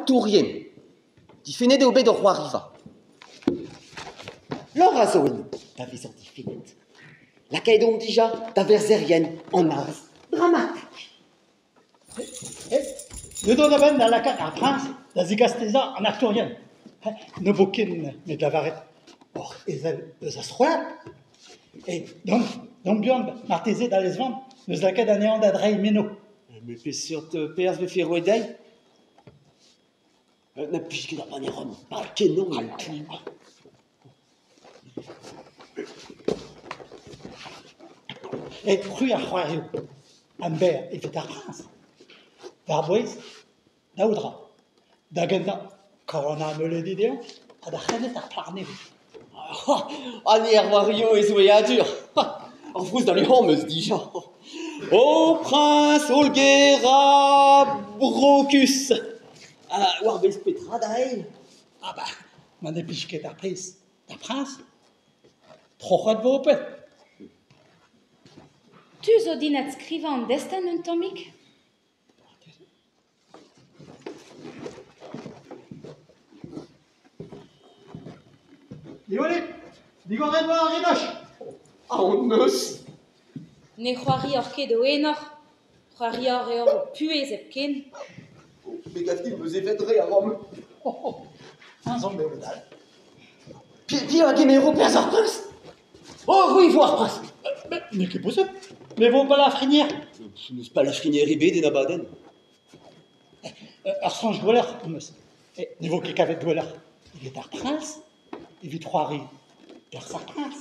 aktourien. Difennet eo bet o c'hoariva. Lor a zo eno da vezañ difennet. Lakaet omp dija da verzherien an arz dramatek. Deuet on a-benn da lakaat ar priñs da zegas dezhañ an aktourien. Ne vo ken met lavaret oc'h ezel eus ar strollad. E dont buan marteze da lez-vamm 'neus lakaet anezhañ da dreiñ meno. Met peseurt perzh 'vefe roet dezhi? Na plij ket ar banne rom, pal-kenañ eo. E c'hwi a c'hoario emberr evit ar priñs. War-bouez daou dra. Da gentañ, kanañ meuleudi dezhañ ha da c'hened ar plac'h nevez. Ha ni ar c'hoario e zoueadur. Ar frouz da liamm eus dija. O priñs hollgêr brokus! War-bouez petra da eil? Ah bah, ma ne blij ket ar priz d'ar priñs, troc'het 'vo ho penn. Tu zo din adskrivañ an destenn un tammig ? Diwallit, digoret 'oa ar ridaj. Aon 'meus. Ne c'hoarioc'h ket ho enor, c'hoarioc'h eo ho puhez hepken. Me gav din 'meus evet re a rom. Eñ zo bet dall. Piv a gemero perzh ar priñs ? Oh, c'hwi 'vo ar priñs ! Met n'eo ket posupl. Me 'vo palafrigner. N'eus palafrigner ebet en abadenn. Ur soñj gwelloc'h am eus. Ne vo ket kavet gwelloc'h eget ar priñs evit c'hoari perzh ar priñs.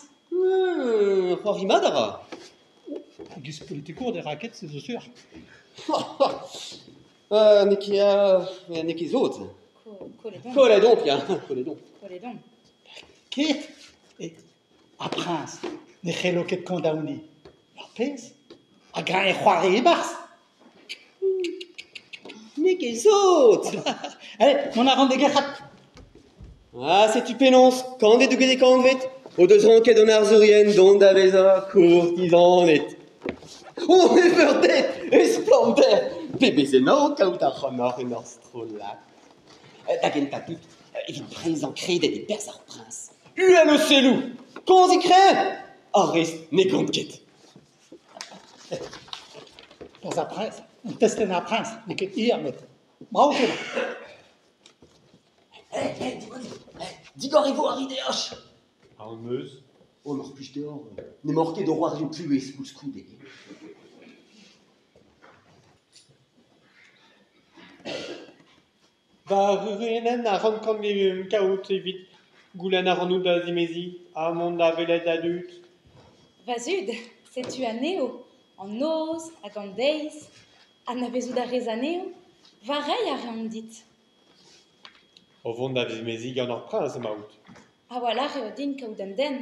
C'hoari mat a ra. E-giz politikour ne ra ket, se zo sur. N'eo ket n'eo ket sot. Kollet omp, ya, kollet omp. Kollet omp. Ket ar priñs ne c'hello ket kondaoniñ ur pezh hag eñ c'hoari e-barzh. N'eo ket sot. Allez, mont a ran d'e gerc'hat. Ah, setu penaos, kantved goude kantved, o deus ranket an arzourien dont da vezañ kourtizaned. Oh, e veurded, e splannder! Pebezh enor kaout ac'hanoc'h en hor strollad. Da gentañ tout, evit breizhañ kredet e perzh ar priñs. Uhel ho selloù, komzit kreñv ! Ar rest ne gont ket. Perzh ar priñs, an testenn ar priñs n'eo ket hir met brav kenañ. Digor e vo ar rideaj. Aon 'meus. Oh, mar plij deoc'h, n'emaoc'h ket o c'hoari ho puhez koulskoude. Va rurenn a rankan kaout evit goulenn ac'hanout da zimeziñ ha mont da welet da dud. Va zud, setu anezho, an noz hag an deiz. Anavezout a rez anezho ? Va reiñ a reont dit. O vont da zimeziñ gant ur priñs emaout. A-walc'h eo din kaout un den.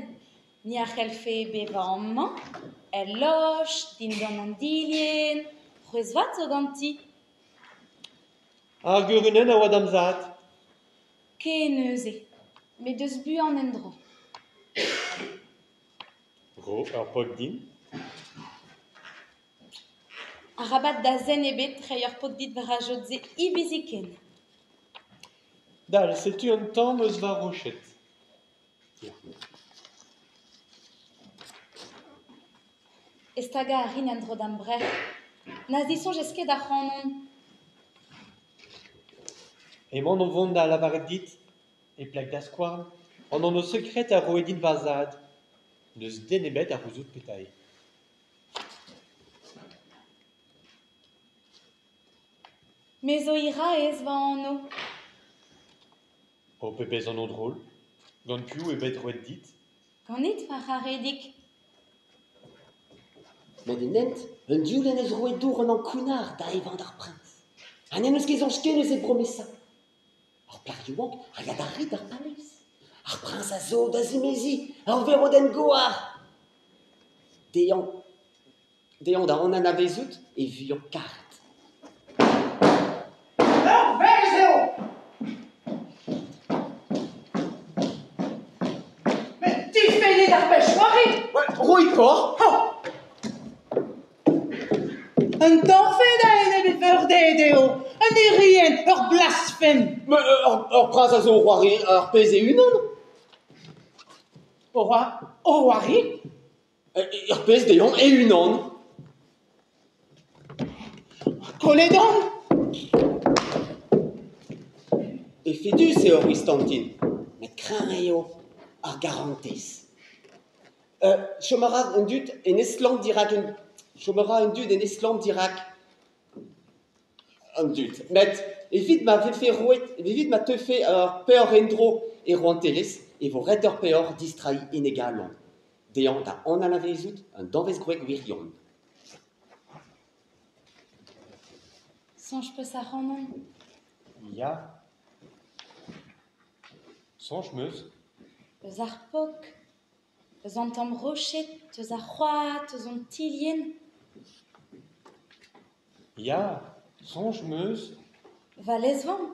Ni a c'hellfe bevañ amañ, el loch, dindan an dilienn, c'hwezh vat zo ganti. Ar gurunenn a oa da'm zad. Ken neuze, met deus buan en-dro. Ro ur pok din. Arabat da zen ebet reiñ ur pok dit war ar jod-se hiviziken. Dal, setu un tamm eus va roched. E stagañ a rin en-dro da'm brec'h. Na zisoñjez ket ac'hanon. Emaon o vont da lavaret dit, e pleg da skouarn, an anv sekred a roe din va zad. N'eus den ebet a c'houzout petra eo. Me zo hiraezh va anv. O pebezh anv drol ! Gant piv eo bet roet dit ? Ganit, va c'haredig. Met en hent, un diaoul en deus roet dour an ankounac'h da evañ d'ar priñs. Ha n'en deus ket soñj ken eus e bromesa. Ar plac'h yaouank a ya d'ar red d'ar palez. Ar priñs a zo da zimeziñ ur verodenn goar. Dezhañ dezhañ da anavezout e vuiañ-karet. Ur vezh eo ! Met difennit ar pezh-c'hoari ! Roit peoc'h ! Un torfed a-enep e veurded eo. Un erien, ur blasfem. Me, ur priñs a zo o c'hoari ar pezh e-unan. O c'hoari? Ur pezh dezhañ e-unan. Kollet on. Efedus eo Stantin, met kreñv eo ar garantez. Chom a ra an dud en estlamm dirak un chom a ra an dud en estlamm dirak an dud. Met evit ma vefe roet, evit ma teufe ur peoc'h en-dro e rouantelezh e vo ret d'ur peoc'h distreiñ en e galon. Dezhañ da anavezout un danvez gwreg wirion. Soñj 'peus ac'hanon? Ya. Soñj 'm eus. Eus ar pok, eus an tamm roched, eus ar c'hoad, eus an tilhenn. Ya, soñj 'm eus. Va lezvamm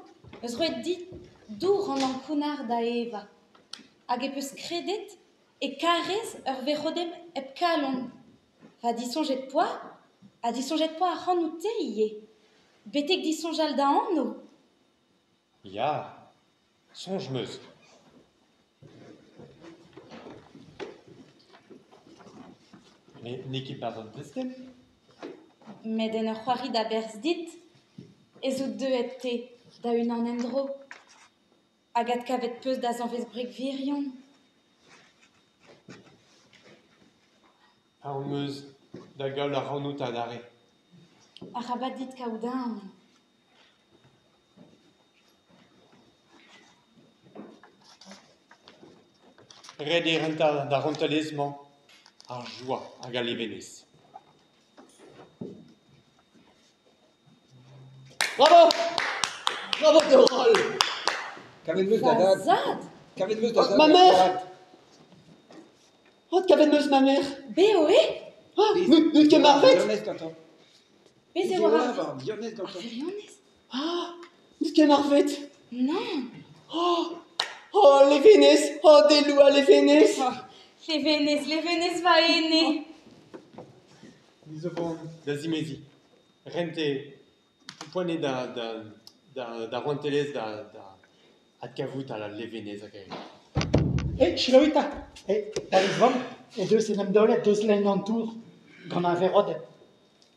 eus roet dit dour an ankounac'h da evañ. Hag e peus kredet e karez ur verc'hodenn hep kalon. Va disoñjet 'poa, ha disoñjet 'poa ac'hanout-te ivez. Betek disoñjal da anv. Ya, soñj 'm eus. Met n'eo ket barzh an destenn. Met en ur c'hoari da berzh dit ez out deuet-te da-unan en-dro. Hag adkavet 'peus da zanvez gwreg wirion. Aon 'm eus da gaout ac'hanout adarre. Arabat dit kaout aon. Ret eo rentañ d'ar rouantelezh-mañ ar joa hag al levenez. Bravo! Bravo Dorol! Kavet 'm eus da Va dad. zad! Kavet 'm eus da zad. Ma er mère! c'hoad. Oh, kavet 'm eus ma mère! Bev eo? Ah, n'out ket marvet? Wirionez gantañ. Bez Bez eo eo war ar ar wirionez gantañ. wirionez? Ah, n'out ket marvet? Nann. Oh, oh, levenez! Oh, delou a levenez! Oh, levenez, levenez va ene. Ni zo vont da zimeziñ. Rent eo poent eo da, da, da, da rouantelezh da, da adkavout al levenez hag E, selaouit 'ta. E, da vamm he deus en em daolet deus lein an tour gant ar verc'hodenn.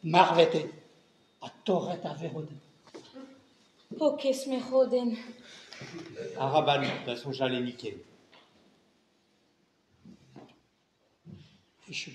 Marvet eo ha torret ar verc'hodenn. Pokez merc'hodenn. Arabat da soñjal enni ken. Echu.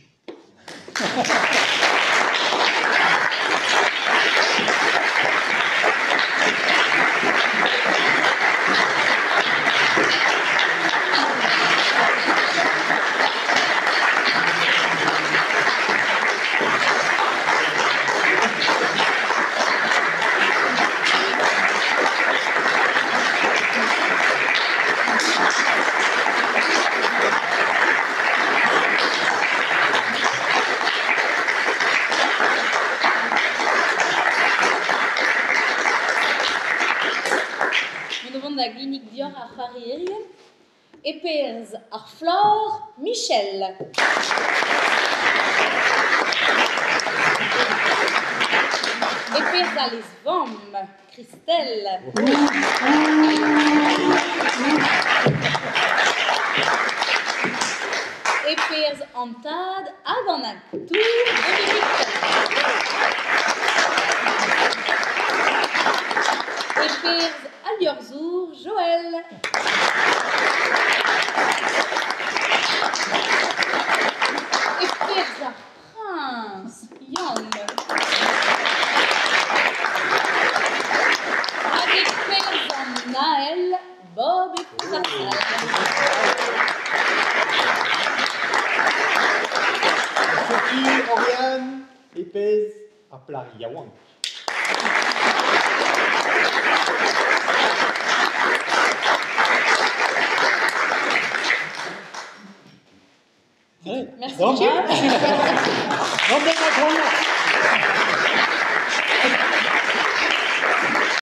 Mont o vont da ginnig deoc'h ar c'hoarierien e perzh ar Flor Michel. E perzh al lez-vamm Christelle. E perzh an tad hag an aktour Dominique. E perzh al liorzhour Joël. E perzh ar priñs Yann. Hag e perzh an ael Bob e Pascal. Setu Oriane e pezh ar plac'h yaouank. Merci. Donc, donc,